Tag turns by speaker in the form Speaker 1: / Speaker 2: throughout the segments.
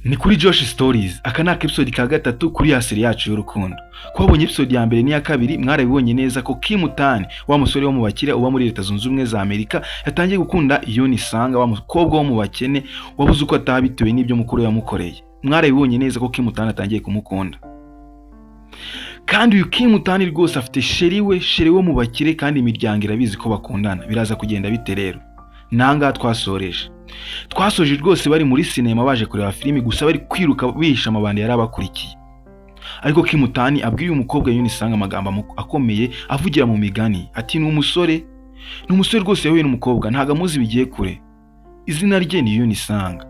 Speaker 1: Ni kuri Josh Stories. Aka ni episode ka gatatu kuri ya série yacu y'urukundo. Kubabonye episode ya mbere n'iya kabiri, mwarabibonye neza ko Kim Tan, wa musore wo mu bakire uba muri Leta Zunze Ubumwe za Amerika, yatangiye gukunda Yunisanga, wa mukobwa wo mu bakene wabuze uko ataha bitewe n'ibyo mukuru yamukoreye. Mwarabibonye neza ko Kim Tan atangiye kumukunda. Kandi uyu Kim Tan rwose afite chéri we, chéri wo mu bakire, kandi imiryango irabizi ko bakundana. Biraza kugenda bite rero? Nangaha twasoreje, twasoje rwose bari muri sinema baje kureba filimi, gusa bari kwiruka bihisha amabandi yari abakurikiye. Ariko Kim Tan abwiye uyu mukobwa Yunisanga amagambo akomeye avugira mu migani, ati ni umusore rwose yahuye n'umukobwa, ntabwo amuzi bigiye kure, izina rye ni Yunisanga.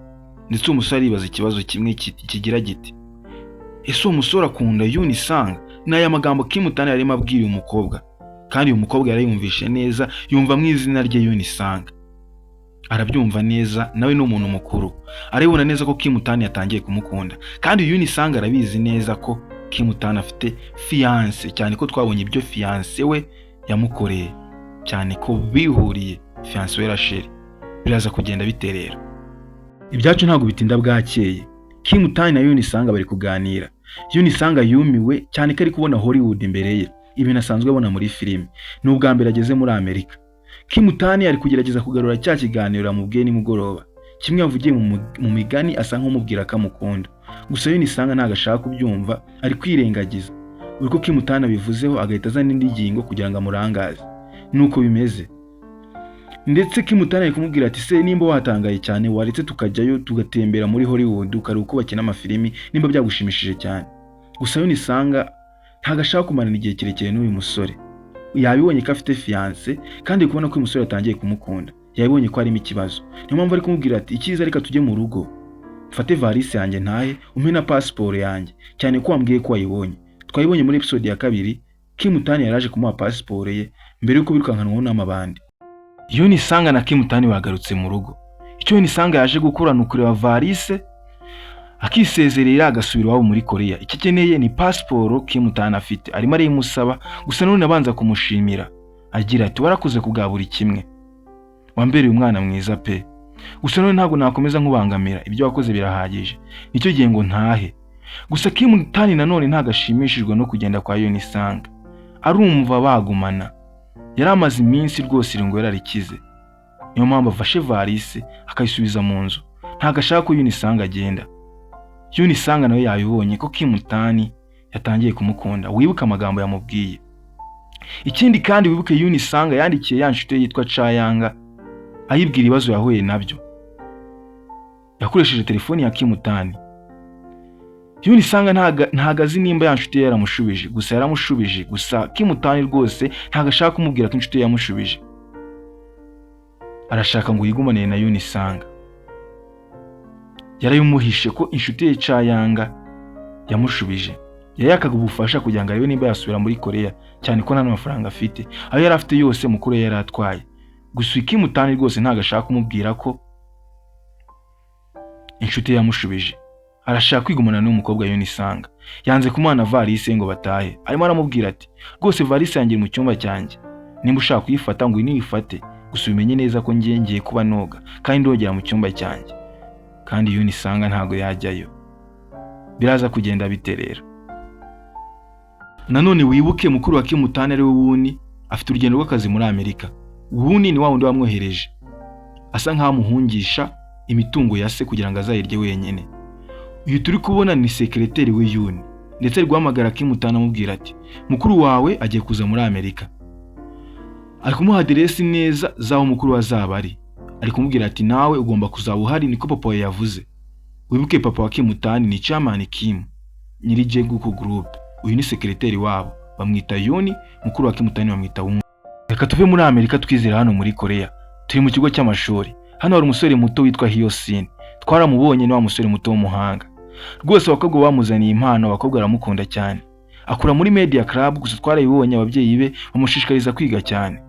Speaker 1: Ndetse uwo musore aribaza ikibazo kimwe kigira giti: "Ese uwo musore akunda Yunisanga?" Ni aya magambo Kim Tan yarimo abwira uyu mukobwa, kandi uyu mukobwa yarayumvishe neza, yumva mu izina rye Yunisanga, arabyumva neza. Nawe ni umuntu mukuru, arabibona neza ko Kim Tan yatangiye kumukunda. Kandi uyu Yunisanga arabizi neza ko Kim Tan afite fiancé, cyane ko twabonye ibyo fiancé we yamukoreye, cyane ko bihuriye, fiancé we Rachel. Biraza kugenda bite rero? Ibyacu ntabwo bitinda, bwakeye Kim Tan na Yunisanga bari kuganira. Yunisanga yumiwe cyane ko ari kubona Hollywood imbere ye, ibintu asanzwe abona muri filime. Ni ubwa mbere ageze muri Amerika. Kim Tan ari kugerageza kugarura cya kiganiro yamubwiye nimugoroba, kimwe yavugiye mu migani, asa nk'umubwira ko amukunda. Gusa Yunisanga ntabwo ashaka kubyumva, ari kwirengagiza. Buri ko Kim Tan abivuzeho, agahita azana indi ngingo kugira ngo amurangaze. Nuko bimeze. Ndetse Kim Tan ari kumubwira ati: "Se nimba watangaye cyane, waretse tukajyayo tugatembera muri Hollywood, ukareba uko bakina amafilimi, nimba byagushimishije cyane?" Gusa Yunisanga ntabwo ashaka kumarana igihe kirekire n'uyu musore. Yabibonye ko afite fiancé, kandi kubona ko uyu musore yatangiye kumukunda, yabibonye ko harimo ikibazo. Niyo mpamvu ari kumubwira ati: "Icyiza, reka tujye mu rugo, mfate valise yanjye ntahe, umpe na pasiporo yanjye, cyane ko wambwiye ko wayibonye." Twayibonye muri episode ya kabiri. Kim Tan yaraje kumuha pasiporo ye mbere yuko birukankanwaho n'amabandi. Yunisanga na Kim Tan bagarutse mu rugo. Icyo Yunisanga yaje gukora ni ukureba valise, akisezerera, agasubira iwabo muri Korea. Icyo akeneye ni pasiporo Kim Tan afite, arimo arayimusaba. Gusa none abanza kumushimira agira ati: "Warakoze ku bwa buri kimwe, wambereye umwana mwiza pe. Gusa none ntabwo nakomeza nkubangamira, ibyo wakoze birahagije, nicyo gihe ngo ntahe." Gusa Kim Tan nanone ntabwo ashimishijwe no kugenda kwa Yunisanga, arumva bagumana. Yari amaze iminsi rwose irungu yararikize, niyo mpamvu afashe valise akayisubiza mu nzu. Ntabwo ashaka ko Yunisanga agenda. Yunisanga nawe yabibonye ko Kim Tan yatangiye kumukunda. Wibuke amagambo yamubwiye. Ikindi kandi, wibuke Yunisanga yandikiye ya nshuti ye yitwa Cayanga, ayibwira ibibazo yahuye nabyo. Yakoresheje telefoni ya Kim Tan. Yunisanga ntago azi nimba ya nshuti ye yaramushubije, gusa yaramushubije. Gusa Kim Tan rwose ntago ashaka kumubwira ko inshuti ye yamushubije, arashaka ngo yigumanire na Yunisanga. Yarabimuhishe ko inshuti ye Cayanga yamushubije. Yayakaga ubufasha kugira ngo arebe nimba yasubira muri Korea, cyane ko nta n'amafaranga afite, ayo yari afite yose mukuru we yari atwaye. Gusa Kim Tan rwose ntago ashaka kumubwira ko inshuti ye yamushubije, arashaka kwigumana n'uyu mukobwa Yunisanga. Yanze kumuha na valise ngo batahe. Arimo aramubwira ati: "Rwose valise yanjye iri mu cyumba cyanjye, nimba ushaka kuyifata ngo uyifate, gusa ubimenye neza ko ngiye ngiye kuba noga, kandi ndogera mu cyumba cyanjye." Kandi Yunisanga ntago yajyayo. Biraza kugenda bite rero? Nanone wibuke mukuru wa Kim Tan, ari we Wuni, afite urugendo rw'akazi muri Amerika. Wuni ni wa wundi wamwohereje asa nkaho amuhungisha imitungo ya se kugira ngo azayirye wenyine. Uyu turi kubona ni sekereteri we Yuni, ndetse ari guhamagara Kim Tan amubwira ati: "Mukuru wawe agiye kuza muri Amerika." Ari kumuha aderesi neza z'aho mukuru we azaba ari. Ari kumubwira ati: "Nawe ugomba kuzaba uhari, niko papa wawe yavuze." Wibuke papa wa Kim Tan ni Chairman Kim, nyiri Jeguku Group. Uyu ni sekereteri wabo, bamwita Yuni. Mukuru wa Kim Tan bamwita Wuni. Reka tuve muri Amerika twizera hano muri Korea. Turi mu kigo cy'amashuri. Hano hari umusore muto witwa Hyosin. Twaramubonye, ni wa musore muto w'umuhanga rwose. Abakobwa bamuzaniye impano, abakobwa baramukunda cyane. Akura muri media club. Gusa twarabibonye, ababyeyi be bamushishikariza kwiga cyane,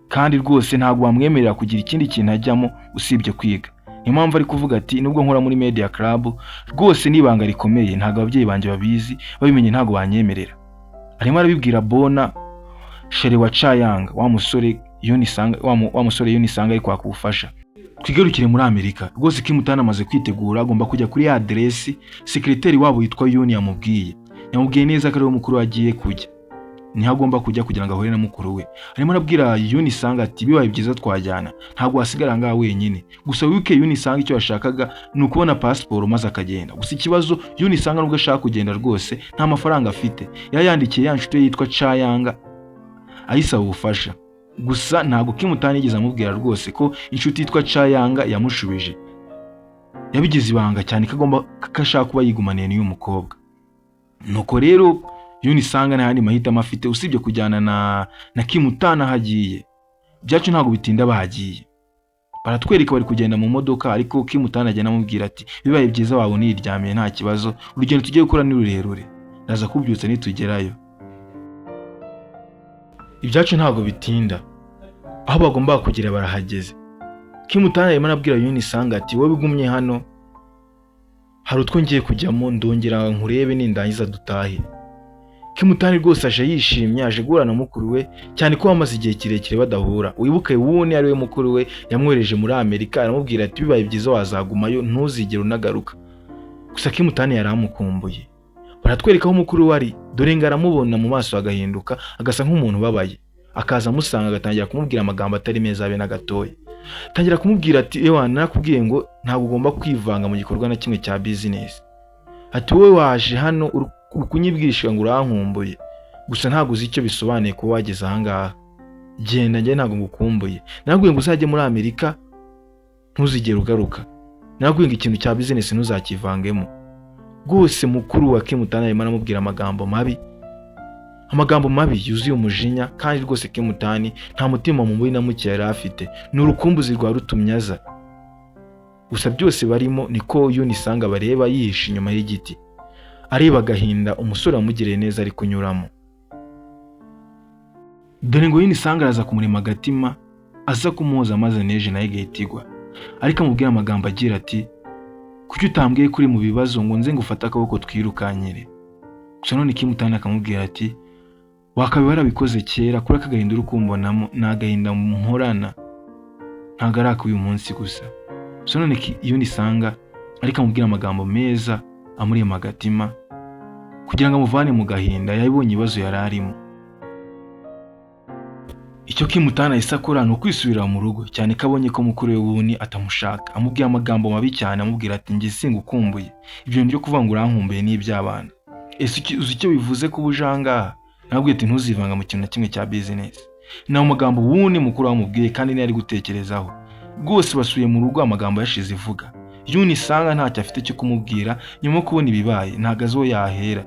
Speaker 1: kandi rwose ntabwo bamwemerera kugira ikindi kintu ajyamo usibye kwiga. Niyo mpamvu ari kuvuga ati: "Nubwo nkora muri media club, rwose ni ibanga rikomeye, ntabwo ababyeyi banjye babizi, babimenye ntabwo banyemerera." Arimo arabibwira Bona, chéri wa Chayanga, wa musore Yunisanga, wa musore Yunisanga ari kwaka ubufasha. Twigarukire muri Amerika. Rwose Kim Tan amaze kwitegura, agomba kujya kuri ya aderesi sekiriteri wabo witwa Yuni yamubwiye. Yamubwiye neza ko ariwe mukuru we agiye kujya, niho agomba kujya kugira ngo ahure na mukuru we. Arimo arabwira Yuni Sanga ati: "Bibaye byiza twajyana, ntabwo wasigara ngaha wenyine." Gusa wibuke, Yuni Sanga icyo yashakaga ni ukubona pasiporo maze akagenda. Gusa ikibazo, Yuni Sanga nubwo ashaka kugenda rwose nta mafaranga afite. Yayandikiye ya nshuti ye yitwa Chayanga ayisaba ubufasha. Gusa ntabwo Kim Tan yigeze amubwira rwose ko inshuti yitwa Chayanga yamushubije. Yabigize ibanga cyane ko agomba ko ashaka kuba yigumaniye n'uyu mukobwa. Nuko rero Yuni Sanga nta yandi mahitamo afite usibye kujyana na Kim Tan aho agiye. Ibyacu ntabwo bitinda, bahagiye. Baratwereka bari kugenda mu modoka, ariko Kim Tan agenda amubwira ati: "Bibaye byiza waba uniryamiye, nta kibazo, urugendo tugiye gukora ni rurerure, ndaza kubyutsa nitugerayo." Ibyacu ntabwo bitinda, aho bagombaga kugera barahageze. Kim Tan arimo arabwira Yuni Sanga ati: "Wowe ugumye hano, hari utwo ngiye kujyamo, ndongera nkurebe nindangiza dutahe." Kim Tan rwose aje yishimye, aje guhura na mukuru we, cyane ko bamaze igihe kirekire badahura. Wibuke Wuni ari we mukuru we yamwohereje muri Amerika, aramubwira ati: "Bibaye byiza wazagumayo, ntuzigere unagaruka." Gusa Kim Tan yari amukumbuye. Baratwereka aho mukuru we ari. Dore ngo aramubona, mu maso agahinduka, agasa nk'umuntu ubabaye, akaza amusanga, agatangira kumubwira amagambo atari meza abe na gatoya. Atangira kumubwira ati: "Ewa, narakubwiye ngo ntabwo ugomba kwivanga mu gikorwa na kimwe cya bizinesi." Ati: "Wowe waje hano uri kunyibwirisha ngo urankumbuye, gusa ntabwo uzi icyo bisobanuye kuba wageze ahangaha. Genda, njye ntabwo ngukumbuye. Narakubwiye ngo uzajye muri Amerika ntuzigere ugaruka. Narakubwiye ngo ikintu cya bizinesi ntuzakivangemo." Rwose mukuru wa Kim Tan arimo aramubwira amagambo mabi, amagambo mabi yuzuye umujinya, kandi rwose Kim Tan nta mutima mubi na muke yari afite, ni urukumbuzi rwa rutumye aza. Gusa byose barimo niko Yunisanga bareba yihishe inyuma y'igiti, areba agahinda umusore wamugiriye neza ari kunyuramo. Dore ngo Yunisanga araza kumurema agatima, aza kumuhoza, maze neje nayo igahita igwa, ariko amubwira amagambo agira ati: "Kuki utambwiye ko uri mu bibazo ngo nze ngufate akaboko twirukankire?" Gusa none Kim Tan akamubwira ati: "Wakabaye warabikoze kera, kuri aka gahinda uri kumbonamo ni agahinda mporana, ntabwo ari ak'uyu munsi gusa." Gusa none Yunisanga ariko amubwira amagambo meza amurema agatima kugira ngo amuvane mu gahinda, yabonye ibibazo yari arimo. Icyo Kim Tan ahise akora ni ukwisubirira mu rugo, cyane ko abonye ko mukuru we Wuni atamushaka. Amubwiye amagambo mabi cyane, amubwira ati: "Njye singukumbuye, ibyo bintu byo kuvuga ngo urankumbuye ni iby'abana. Ese uzi icyo bivuze kuba uje ahangaha? Nabwiye ati ntuzivanga mu kintu na kimwe cya bizinesi." Ni amagambo Wuni mukuru wamubwiye kandi niyo ari gutekerezaho. Rwose basubiye mu rugo, amagambo yashize ivuga. Yunisanga ntacyo afite cyo kumubwira nyuma yo kubona ibibaye, ntabwo azi uwo yahera.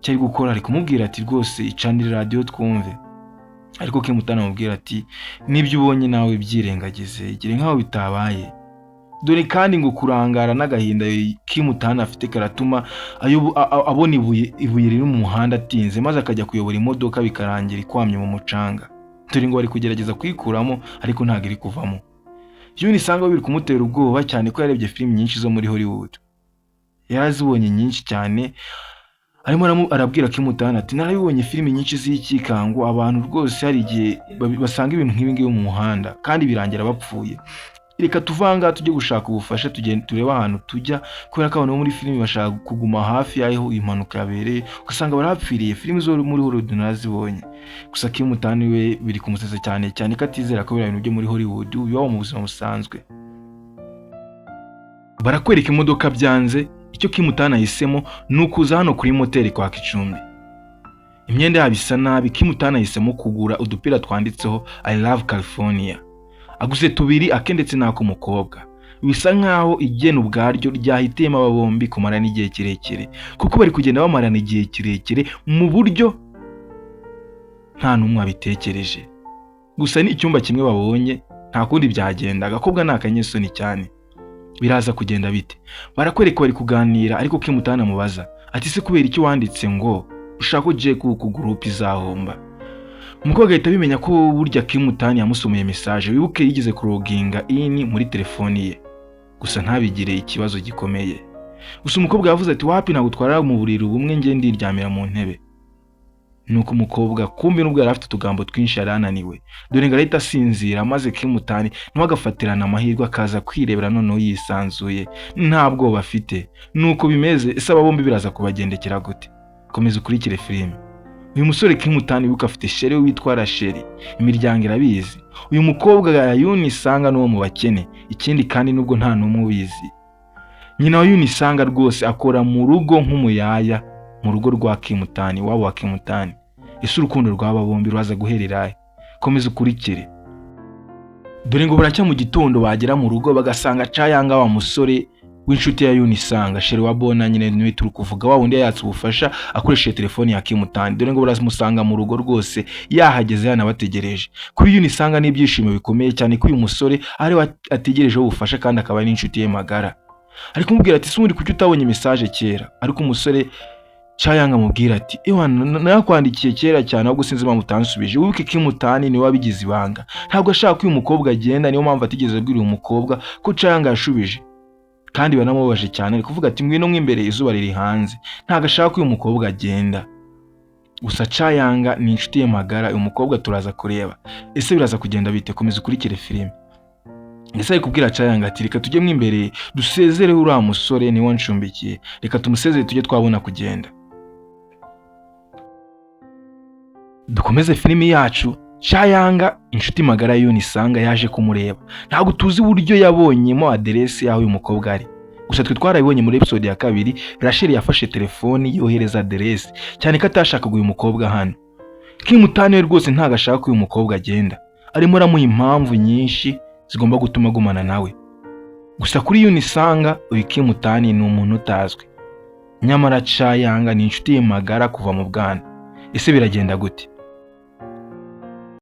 Speaker 1: Icyo ari gukora, ari kumubwira ati: "Rwose icanire radiyo twumve." Ariko Kim Tan amubwira ati: "N'ibyo ubonye nawe byirengagize, gire nk'aho bitabaye." Dore kandi ngo kurangara n'agahinda Kim Tan afite karatuma abona ibuye riri mu muhanda atinze, maze akajya kuyobora imodoka bikarangira ikwamye mu mucanga. Dore ngo bari kugerageza kuyikuramo ariko ntabwo iri kuvamo. Yunisanga biri kumutera ubwoba, cyane ko yarebye filimi nyinshi zo muri Hollywood, yarazibonye nyinshi cyane. Arimo arabwira Kim Tan ati: "Narabibonye filimi nyinshi z'ikikango, abantu rwose hari igihe basanga ibintu nk'ibi ngibi mu muhanda kandi birangira bapfuye. Reka tuve aha ngaha tujye gushaka ubufasha, tugende turebe ahantu tujya, kubera ko abantu bo muri filimi bashaka kuguma hafi y'aho impanuka yabereye, ugasanga barahapfiriye. Filimi zo muri Hollywood narazibonye." Gusa Kim Tan we biri kumusetsa cyane, cyane ko atizera ko biriya bintu byo muri Hollywood bibaho mu buzima busanzwe. Barakwereka imodoka byanze. Icyo Kim Tan ahisemo ni ukuza hano kuri moteri kwaka icumbi. Imyenda yabo isa nabi. Kim Tan ahisemo kugura udupira twanditseho "I love California". Aguze tubiri, ake ndetse n'ak'umukobwa. Bisa nkaho igena ubwaryo ryahitiyemo aba bombi kumarana igihe kirekire, kuko bari kugenda bamarana igihe kirekire mu buryo nta n'umwe wabitekereje. Gusa ni icyumba kimwe babonye, nta kundi byagenda. Agakobwa ni akanyesoni cyane. Biraza kugenda bite? Barakwereka bari kuganira, ariko Kim Tan amubaza ati: "Se kubera icyo wanditse ngo ushaka ko Jay Cook Group izahomba?" Umukobwa ahita abimenya ko burya Kim Tan yamusomeye message. Wibuke yigeze kuloginga in muri telefoni ye, gusa ntabigire ikibazo gikomeye. Gusa umukobwa yavuze ati: "Wapi, ntabwo twarara mu buriri bumwe, njye ndiryamira mu ntebe." Nuko umukobwa kumbi nubwo yari afite utugambo twinshi yari ananiwe, dore ngo arahita asinzira, maze Kimutani nawe agafatirana amahirwe akaza kwirebera noneho yisanzuye, nta bwoba afite. Nuko bimeze. Ese aba bombi biraza kubagendekera gute? Komeza ukurikire filime. Uyu musore Kimutani wibuka afite chérie we witwa Rasheli, imiryango irabizi. Uyu mukobwa Yunisanga n'uwo mu bakene. Ikindi kandi, nubwo nta n'umwe ubizi, nyina wa Yunisanga rwose akora mu rugo nk'umuyaya mu rugo rwa Kimutani, wabo wa Kimutani. Ese urukundo rw'aba bombi ruraza guherera he? Komeza ukurikire. Dore ngo buracya mu gitondo, bagera mu rugo bagasanga Cayanga, wa musore w'inshuti ya Yunisanga, chéri wa Bona nyine, niwe turi kuvuga, wa wundi yatse ubufasha akoresheje telefoni ya Kimutani. Dore ngo baramusanga mu rugo rwose yahageze, yanabategereje. Kuri Yunisanga n'ibyishimo bikomeye cyane ko uyu musore ari we ategerejeho ubufasha kandi akaba ari n'inshuti ye magara. Ari kumubwira ati: "Se ubundi kuki utabonye message kera?" Ariko umusore Cayanga amubwira ati: "Ewa, nakwandikiye kera cyane, ahubwo sinzi impamvu utansubije." Wibuke Kimutani niwe wabigize ibanga, ntabwo ashaka ko uyu mukobwa agenda, niyo mpamvu atigeze abwira uyu mukobwa ko Cayanga yashubije, kandi banamubabaje cyane. Ari kuvuga ati: "Ngwino mo imbere, izuba riri hanze." Ntabwo ashaka ko uyu mukobwa agenda. Gusa Cayanga ni inshuti ye magara. Uyu mukobwa turaza kureba ese biraza kugenda bite. Komeza ukurikire filime. Ndetse ari kubwira Cayanga ati: "Reka tujye mo imbere dusezere uriya musore, niwe wancumbikiye, reka tumusezere tujye twabona kugenda." Dukomeze filimi yacu. Cayanga, inshuti magara Yunisanga, yaje kumureba. Ntabwo tuzi uburyo yabonyemo aderesi y'aho uyu mukobwa ari, gusa twe twarabibonye muri episode ya kabiri. Rachel yafashe telefoni yohereza aderesi, cyane ko atashakaga uyu mukobwa hano. Kimutani we rwose ntabwo ashaka ko uyu mukobwa agenda, arimo aramuha impamvu nyinshi zigomba gutuma agumana nawe. Gusa kuri Yunisanga uyu Kimutani ni umuntu utazwi, nyamara Cayanga ni inshuti ye magara kuva mu bwana. Ese biragenda gute?